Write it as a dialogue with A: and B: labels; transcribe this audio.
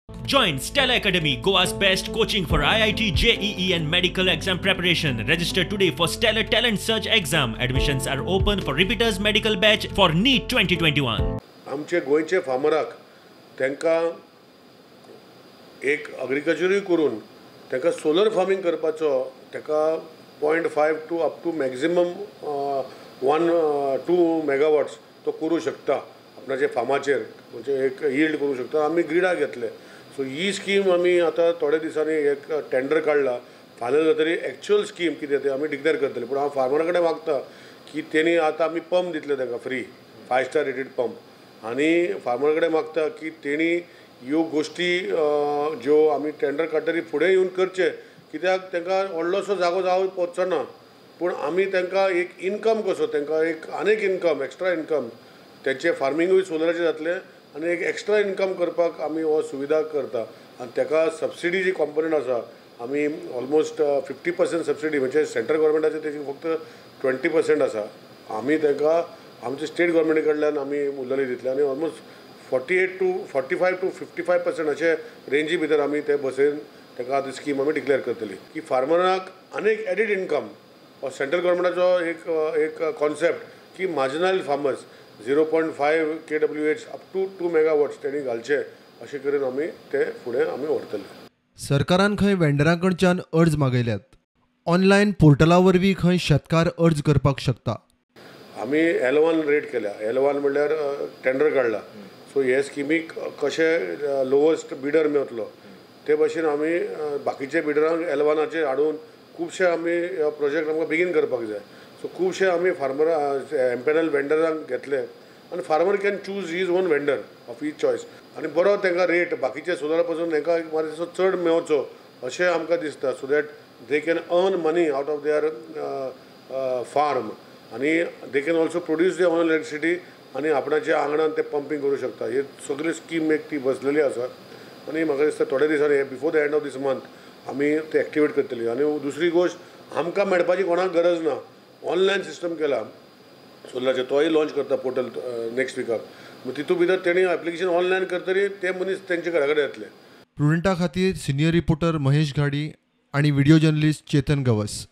A: Join Stella Academy, Goa's best coaching for IIT, JEE and medical exam preparation. Register today for Stellar Talent Search exam. Admissions are open for repeaters medical batch for NEET 2021.
B: आमचे गोंयचे फार्मराक तांकां एक अग्रिकल्चरूय करून तांकां solar farming करपाचो ताका 0.5 to up to maximum 1-2 megawatts तो करूं शकता आपणाचे फार्माचेर, म्हणजे एक यील्ड करूं शकता. आमी ग्रिडाक घेतले. सो ही स्कीम आमी आतां थोड्या दिसांनी एक टेंडर काडला, फायनल जातरी एक्चुअल स्कीम कितें तें आमी डिक्लेर करतले. पूण हांव फार्मरा कडेन मागता की तेणी आतां आमी पंप दितले तांकां फ्री, 5 स्टार रेटेड पंप, आनी फार्मरा कडेन मागता की तेणी ह्यो गोश्टी ज्यो आमी टेंडर काडटरी फुडें येवन करचे, कित्याक तांकां व्हडलोसो जागो जावं पोचचो ना, पूण आमी तांकां एक इनकम कसो, तांकां एक आनीक इनकम, एक्स्ट्रा इनकम, तेंचें फार्मिंगूय सोलराचें जातलें आनी एक एक्स्ट्रा इनकम करपाक आमी हो सुविधा करता. आनी ताका सबसिडी जी कॉम्पोनंट आसा, आमी ऑलमोस्ट 50% सबसिडी, म्हणजे सेंट्रल गव्हर्मेंटाचे तेजी फक्त 20% आसा, आमी तांकां आमचे स्टेट गव्हर्मेंटा कडल्यान आमी उरलेली दितले आनी ऑलमोस्ट 48 to 45 to 55% अशे रेंजी भितर आमी ते बसयन ताका आतां स्कीम आमी डिक्लेअर करतली की फार्मराक आनीक एडिड इनकम. हो सेंट्रल गव्हर्मेंटाचो एक कॉन्सेप्ट की marginal farmers 0.5 kWh up to 2 megawatts तेणी घालचे, अशें करून आमी ते फुडें आमी व्हरतले.
C: सरकारान खंय वेंडरां कडच्यान अर्ज मागयल्यात. ऑनलायन पोर्टला वरवीं खंय शेतकार अर्ज करपाक शकता.
B: आमी L1 rate केल्या. L1 म्हणल्यार टेंडर काडला. सो हे स्किमीक कशें लोवस्ट बिडर मेळटलो ते भशेन आमी बाकीचे बिडरांक L1 हाडून खुबशे आमी प्रोजेक्ट आमकां बेगीन करपाक जाय. सो खुबशे आमी फार्मर एम्पेनल वेंडरांक घेतले आनी farmer can choose his own vendor of his choice, आनी बरो तांकां रेट बाकीचे सोलरा पासून तांकां मातसो चड मेळचो अशें आमकां दिसता, so that they can earn money out of their farm आनी they can also produce their own electricity आनी आपणाच्या आंगणान ते पंपींग करूं शकता. हे सगळी स्कीम एक ती बसलेली आसा आनी म्हाका दिसता थोड्या दिसांनी before the end of this month आमी ते एक्टिवेट करतली. आनी दुसरी गोश्ट, आमकां मेळपाची कोणाक गरज ना, ऑनलायन सिस्टम केला सोलराचेर, तोय लॉन्च करता पोर्टल नेक्स्ट विकाक, तितूंत भितर तेणी एप्लिकेशन ऑनलायन करतरी ते मनीस तेंच्या घरा कडेन येतले.
C: प्रुडंटा खातीर सिनियर रिपोर्टर महेश घाडी आनी व्हिडिओ जर्नलिस्ट चेतन गवस.